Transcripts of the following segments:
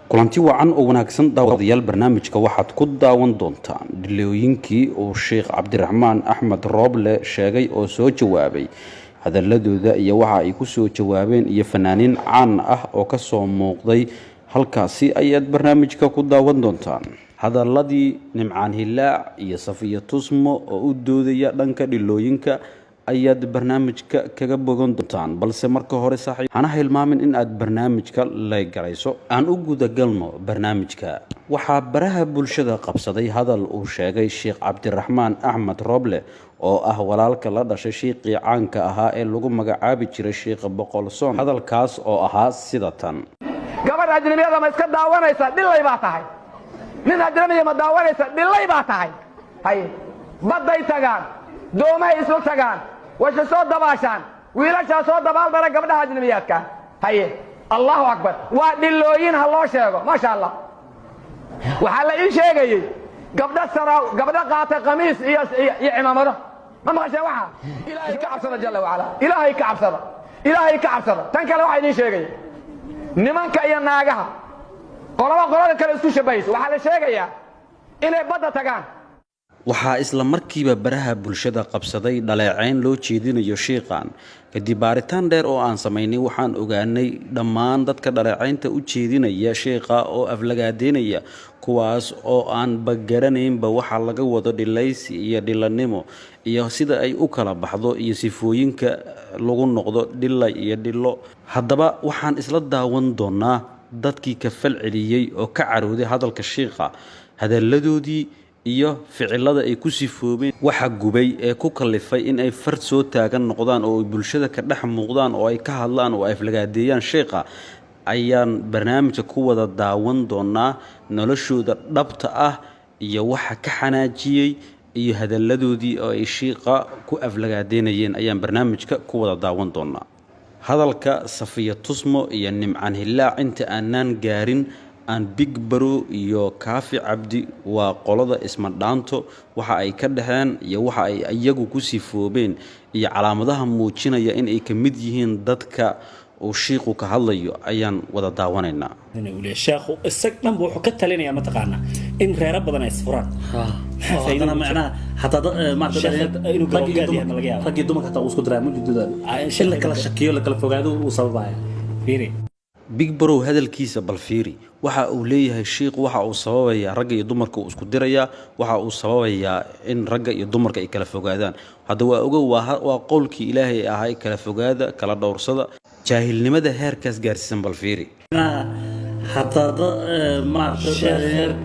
Kulanti wacan oo wanaagsan, daawadayaal. Barnaamijka waxaad ku daawan doontaan dhilooyinkii uu Sheekh Cabdiraxmaan Axmed Rooble sheegay oo soo jawaabay hadaladooda iyo waxa ay ku soo jawaabeen, iyo fanaaniin caan ah oo kasoo muuqday halkaasi ayaad barnaamijka ku daawan doontaan. Hadaladii Nimcaan Hilaac iyo Safiya Tusmo oo u doodaya dhanka dhilooyinka ayaad barnaamijka kaga bogan doontaan. Balse marka hore, saaxiib, hana hilmaamin in aad barnaamijka laygarayso. Aan u gudagalno barnaamijka. Waxaa baraha bulshada qabsaday hadal uu sheegay Sheekh Cabdiraxmaan Axmed Rooble, oo ah walaalka la dhashay shiiqii caanka ahaa ee lagu magacaabi jiray Shiikha Boqolsoon. Hadalkaas oo ahaa sida tan: Gabadh ajnabiyada ma iska daawanaysa? Dhilay baa tahay. Nin ajnabiya ma daawanaysa? Dhilay baa tahay. Hay, badday tagaan, doomahay isla tagaan, wayse soo dabaashaan, wiilashaa soo dabaaldara gabdhaha ajnabiyaadka. Haye, Allahu akbar, waa dhilooyin ha loo sheego. Maasha Allah, waxaa la ii sheegayey gabdho sara, gabdho qaatay qamiis iyo cimaamado. Ma maqasheen? Waxaa Ilaahay ka cabsada, jalla wacala. Ilaahay ka cabsada, Ilaahay ka cabsada. Tan kale waxaa idiin sheegaya nimanka iyo naagaha qolaba qolada kale isku shabbahayso. Waxaa la sheegayaa inay badda tagaan. Waxaa isla markiiba baraha bulshada qabsaday dhaleeceyn loo jeedinayo shiiqan. Kadib baaritaan dheer oo aan samaynay, waxaan ogaanay dhammaan dadka dhaleeceynta u jeedinaya shiiqa oo aflagaadeynaya, kuwaas oo aan bagaranaynba waxa laga wado dhilaysi iyo dhilanimo iyo sida ay u kala baxdo iyo sifooyinka lagu noqdo dhila iyo dhilo. Haddaba waxaan isla daawan doonaa dadkii ka fal celiyey oo ka carooday hadalka shiiqa, hadalladoodii iyo ficilada ay ku sifoobeen, waxa gubay ee ku kalifay in ay far soo taagan noqdaan oo ay bulshada ka dhex muuqdaan oo ay ka hadlaan oo ay aflagaadeeyaan sheekha, ayaan barnaamijka ku wada daawan doonaa. Noloshooda dhabta ah iyo waxa ka xanaajiyey iyo hadalladoodii oo ay shiiqa ku aflagaadeynayeen ayaan barnaamijka ku wada daawan doonaa. Hadalka Safiya Tusmo iyo Nimcan Hilaac inta aanaan gaarin, aan Big Bro iyo Kaafi Cabdi, waa qolada Isma Dhaanto, waxa ay ka dhexeen iyo waxa ay iyagu ku sifoobeen iyo calaamadaha muujinaya in ay ka mid yihiin dadka uu shiiqu ka hadlayo ayaan wada daawanaynaa. Sheekhu isag dhanba wuxuu ka talinayaa, mataqaanaa, in reero badan ay isfuraan. Maxaa faa'iido haddana ugu jira? Macnaha hataa maarata Sheekha inuu rag iyo garoonkaad yahay ma laga yaabaa? Rag iyo dumarka hataa uu isku diraa mujidooda in la kala shakiyo, la kala fogaado uu sababaya. Fiiri. Big Brow hadalkiisa bal fiiri. Waxa uu leeyahay shiiq waxa uu sababayaa ragga iyo dumarka uu isku dirayaa, waxa uu sababayaa in ragga iyo dumarka ay kala fogaadaan. Hadda waa ogow, waa qowlkii Ilaahay ahay: kala fogaada, kala dhowrsada. Jaahilnimada heerkaas gaarsiisan bal fiiri. Macnaha hataa maarata Sheekha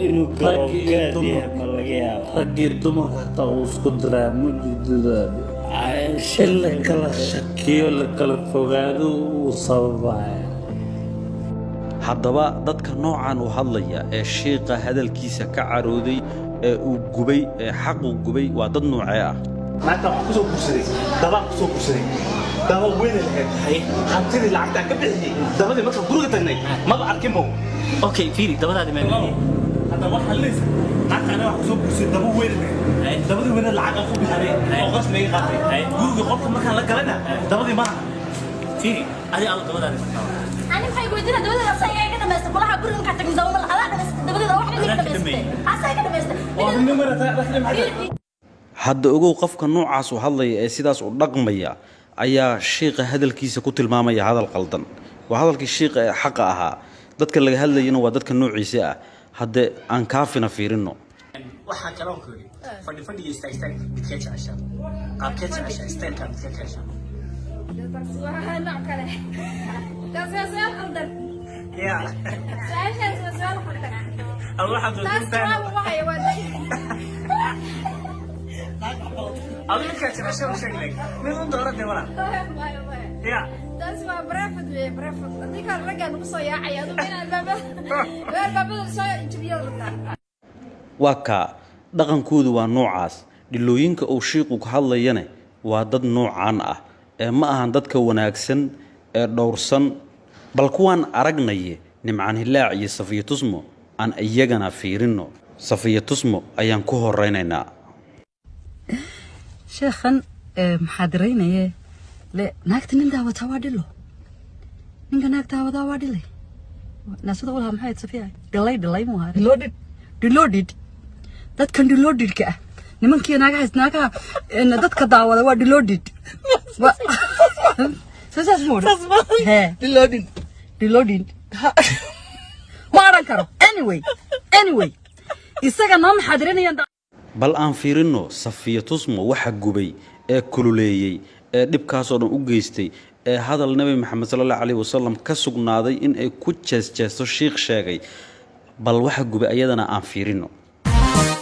inuu rag iyo garoonkaad dumar yahay ma laga yaabaa? Rag iyo dumarka hataa uu isku diraa mujidooda in la kala shakiyo, la kala fogaado uu sababaya. Haddaba dadka noocan u hadlaya ee shiiqa hadalkiisa ka carooday ee uu gubay ee xaqu gubay waa dad noocee ah? Naagta waxaan kusoo guursaday, dabaan kusoo guursaday, daba weyna lahayd. Hantidii lacagtaan ka bixiyey dabadii, markaan guriga tagnay maba arkinbo. Okay, fiiri, dabadaadi meel. Hadda waxaa leysa naagta aniga waxaan kusoo guursaday daba weyna lahayd, dabadii weyna lacag aan ku bixinay oo qash laga qaatay. Guriga qolka markaan la galana dabadii maaha. Fiiri, adi adu dabadaadi markaa. Ani maxay weydiinaa? Dabadeeda asaga iga dhamaystay kulaha. Guriga markaa tagno dawma adaa dhamaystay dabadeeda, wax iga dhamaystay, asaga iga dhamaystay. Hadda ogow, qofka noocaas u hadlaya ee sidaas u dhaqmaya ayaa shiiqa hadalkiisa ku tilmaamaya hadal qaldan. Waa hadalkii shiiqa ee xaqa ahaa. Dadka laga hadlayana waa dadka noociisa ah. Hadde aan Kaafina fiirino. Waxaa kaloo ku yidhi, fadhi fadhiga, istaag istaag, midkee jeceshaa? Qaabkee jeceshaa? Style-ka midkee ka heshaa? Taas waa nooc kale. Taas waa su'aal qaldan. Ya. Su'aashaas waa su'aal qaldan. Ama waxaad Taas jawaab uma hayo, waa adu midkaa jeceshaa u sheeg, leeg mid un dooratay walaa. Maya, maya. Ya. Taas waa private wey, private. Haddii kale raggaa nagu soo yaacaya, adigu in albaabada soo jabiyo rabtaa. Waa kaa, dhaqankoodu waa noocaas. Dhilooyinka uu shiiqu ka hadlayane waa dad noocaan ah ee ma ahan dadka wanaagsan ee dhowrsan. Bal kuwaan aragnaye, Nimcaan Hilaac iyo Safiya Tusmo, aan iyagana fiirino. Safiya Tusmo ayaan ku horeynaynaa. Sheekhan maxaa diraynaye le? Naagta nin daawataa waa dhilo, ninka naag daawadaa waa dhilay. Naasada walaha maxay Safiya? Dhilay dhilay mu ahaa. Reloaded. Reloaded. Dadkan reloadedka ah. Nimankii naagaha naagaha dadka daawada waa reloaded. Saas ma odhan. Hee. Reloaded. Reloaded. Ma odhan karo. Anyway. Isaga noo maxaadirinayaan. Bal aan fiirinno Safiya Tusmo waxa gubay ee kululeeyey ee dhibkaasoo dhan u geystay ee hadal Nebi Maxamed sala allahu calayhi wasalam ka sugnaaday in ay ku jeesjeesto shiikh sheegay. Bal waxa gubay ayadana aan fiirinno.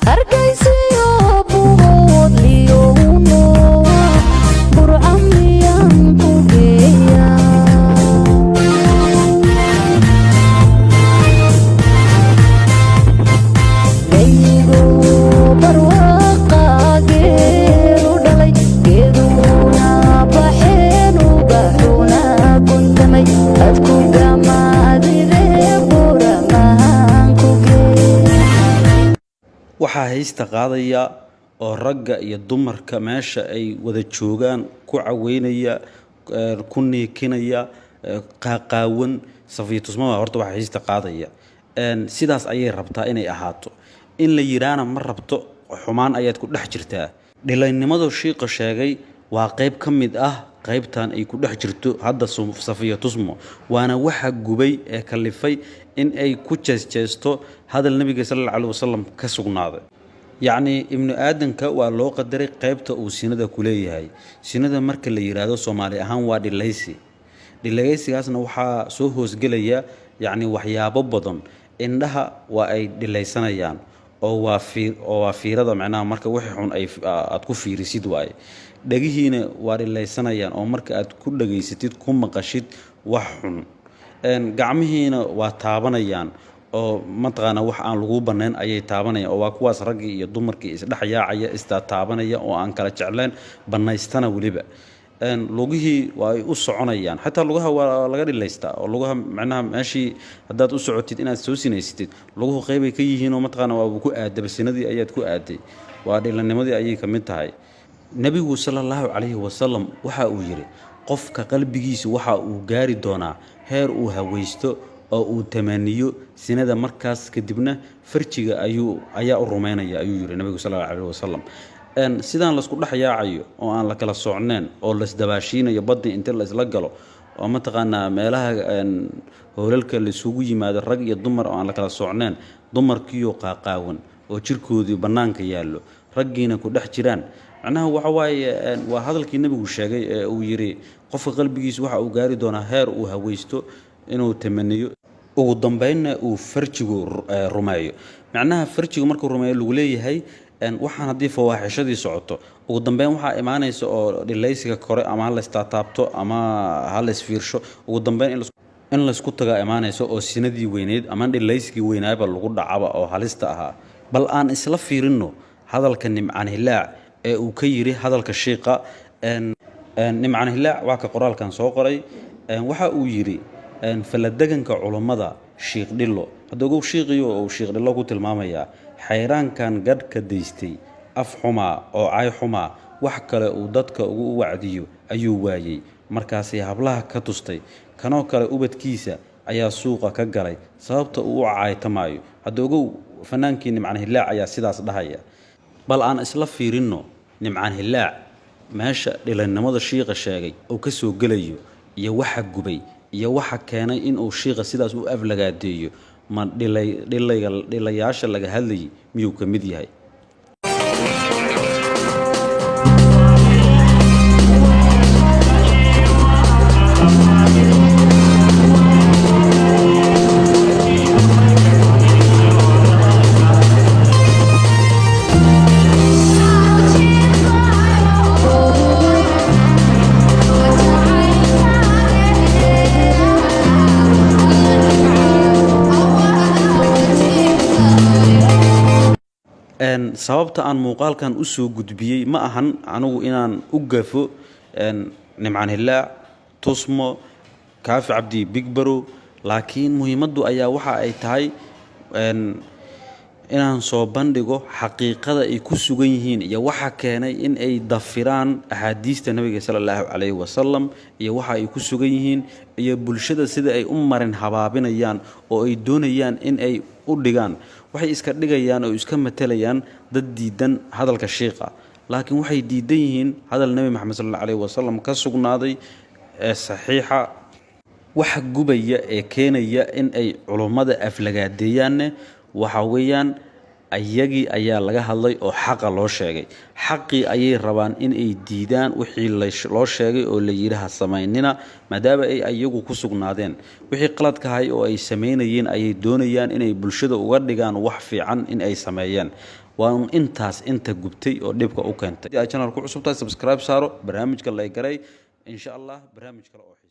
Hargeysiyo buhoodliyowno burcamiyaan ku geeya. Gayigo barwaaqa geeru dhalay geeduuna baxeen ubaxuna guntamay adku gamaadide buramahan ku gee. Waxaa haysta qaadaya oo ragga iyo dumarka meesha ay wada joogaan ku caweynaya, ku niikinaya, qaaqaawan Safiya Tusmaba horta waxaa haysta qaadaya. Sidaas ayay rabtaa inay ahaato, in la yidhaana ma rabto, xumaan ayaad ku dhex jirtaa. Dhilaynimadu shiiqa sheegay waa qayb ka mid ah qaybtan ay ku dhex jirto hadda Safiya Tusmo, waana waxa gubay ee kalifay in ay ku jeesjeesto hadal Nebiga sala allahu calayhi wasalam ka sugnaaday. Yacni ibnu aadanka waa loo qadaray qaybta uu sinada ku leeyahay. Sinada marka la yidhaahdo Soomaali ahaan waa dhilaysi. Dhilaysigaasna waxaa soo hoosgelaya yacni waxyaabo badan. Indhaha waa ay dhilaysanayaan oo waa fiirada, macnaha marka wixii xun ay aad ku fiirisid waaye. Dhegihiina waa dhilaysanayaan oo marka aad ku dhegaysatid, ku maqashid wax xun. Gacmihiina waa taabanayaan oo mataqaana wax aan lagu banayn ayay taabanayaan, oo waa kuwaas raggii iyo dumarkii isdhex yaacaya, istaataabanaya oo aan kala jecleen, bannaystana weliba. Lugihii waa ay u soconayaan, xataa lugaha waa laga dhilaystaa oo lugaha macnaha meeshii haddaad u socotid inaad soo sinaysatid, luguhu qeybay ka yihiin oo mataqaana waaba ku aadaba, sinadii ayaad ku aaday, waa dhilanimadii ayay ka mid tahay. Nebigu sala allahu calayhi wasalam waxa uu yidhi qofka qalbigiisu waxa uu gaari doonaa heer uu hawaysto oo uu tamaniyo sinada, markaas kadibna farjiga ayuu ayaa u rumaynaya, ayuu yidhi nebigu sala allahu calayhi wasalam. Sidaan laisku dhex yaacayo oo aan la kala socneen oo laisdabaashiinayo baddi inta laisla galo oo mataqaanaa meelaha hoolalka laisugu yimaado rag iyo dumar oo aan la kala socneen, dumarkiioo qaaqaawan oo jirkoodii bannaanka yaallo, raggiina ku dhex jiraan, macnaha waxa waaye waa hadalkii nebigu sheegay ee uu yidhi qofka qalbigiisu waxa uu gaari doonaa heer uu hawaysto inuu tamaniyo, ugu dambeynna uu farjigu rumeeyo. Macnaha farjigu markuu rumeeyo lagu leeyahay, waxaan haddii fawaaxishadii socoto, ugu dambeyn waxaa imaanaysa oo dhilaysiga kore ama ha laystaataabto ama ha laysfiirsho, ugu dambeyn in laysku tagaa imaanaysa oo sinadii weyneyd ama dhilaysigii weynaaba lagu dhacaba oo halista ahaa. Bal aan isla fiirinno hadalka Nimcaan Hilaac ee uu ka yidhi hadalka shiiqa. Nimcaan Hilaac waa ka qoraalkan soo qoray. Waxa uu yidhi faladeganka culummada Shiikh Dhilo, hadda ogow shiiqiyo uu Shiikh Dhilo ku tilmaamayaa, xayraankan gadhka daystay, af xumaa oo cay xumaa, wax kale uu dadka ugu wacdiyo ayuu waayey, markaasay hablaha ka tustay. Kanoo kale ubadkiisa ayaa suuqa ka galay sababta uu u caaytamaayo. Hadda ogow fanaankii Nimcaan Hilaac ayaa sidaas dhahaya. Bal aan isla fiirinno Nimcaan Hilaac meesha dhilanimada shiiqa sheegay uu ka soo gelayo iyo waxa gubay iyo waxa keenay inuu shiiqa sidaas u aflagaadeeyo. Ma dhilay dhilayga dhilayaasha laga hadlayay miyuu ka mid yahay? Sababta aan muuqaalkan u soo gudbiyey ma ahan anigu inaan u gafo Nimcaan Hilaac, Tusmo, Kaafi Cabdi Big Barow, laakiin muhiimaddu ayaa waxa ay tahay. Inaan soo bandhigo xaqiiqada ay ku sugan yihiin iyo waxa keenay in ay dafiraan axaadiista Nabiga sala Allahu calayhi wasalam, iyo waxa ay ku sugan yihiin, iyo bulshada sida ay u marin habaabinayaan oo ay doonayaan in ay u dhigaan. Waxay iska dhigayaan oo iska matalayaan dad diidan hadalka shiiqa, laakiin waxay diidan yihiin hadal Nebi Maxamed sal Allahu calayhi wasalam ka sugnaaday ee saxiixa. Waxa gubaya ee keenaya in ay culummada aflagaadeeyaanne waxa weeyaan ayagii ayaa laga hadlay oo xaqa loo sheegay. Xaqii ayay rabaan in ay diidaan, wixii loo sheegay oo la yidhi ha samaynina, maadaama ay ayagu ku sugnaadeen wixii qaladkahay oo ay samaynayeen, ayay doonayaan inay bulshada uga dhigaan wax fiican in ay sameeyeen. Waa un intaas inta gubtay oo dhibka u keentay. Haddii aad channel ku cusub tahay, subscribe saaro, barnaamijka lay garay. Insha Allah barnaamij kale oo xiisa